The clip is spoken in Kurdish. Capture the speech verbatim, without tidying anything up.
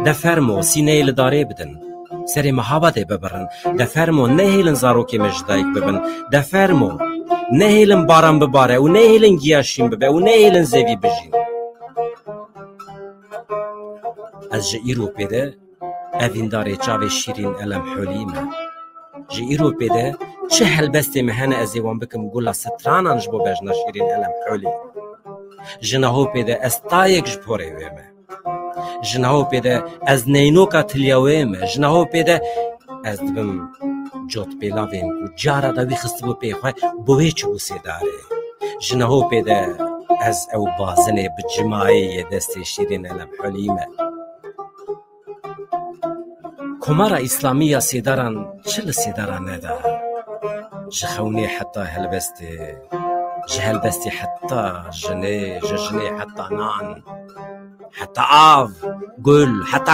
De fermo, sîneyê li darê bidin. Serê mehabadê bibirin. De fermo, nehêlin zarokê me ji dayik bibin. De fermo, nehêlin baran bibare û nehêlin giya şîn bibe û nehêlin zevî bijîn. Ez ji îro pê de evîndarê çavê şîrîn Elem Holî me. Ji îro pê de çi helbestê me hene ez ê wan bikim gula stranan ji bo bejna şîrîn Elem Holî. Ji niho pê de ez tayek ji porê wê me. Ji niho pê de ez neynoka tiliya wê me. Ji niho pê de ez dibim cotpêlavên ku cara da wî xistibû pê xwe bo wê çûbû sêdarê. Ji niho pê de ez ew bazinê bi cimayê yê destê şîrîn Elem Holî me. Komara Îslamî ya sêdaran çi li sêdaran neda? Ji xewnê heta helbestê, ji helbestê heta jinê, ji jinê heta nan, heta av, gul, heta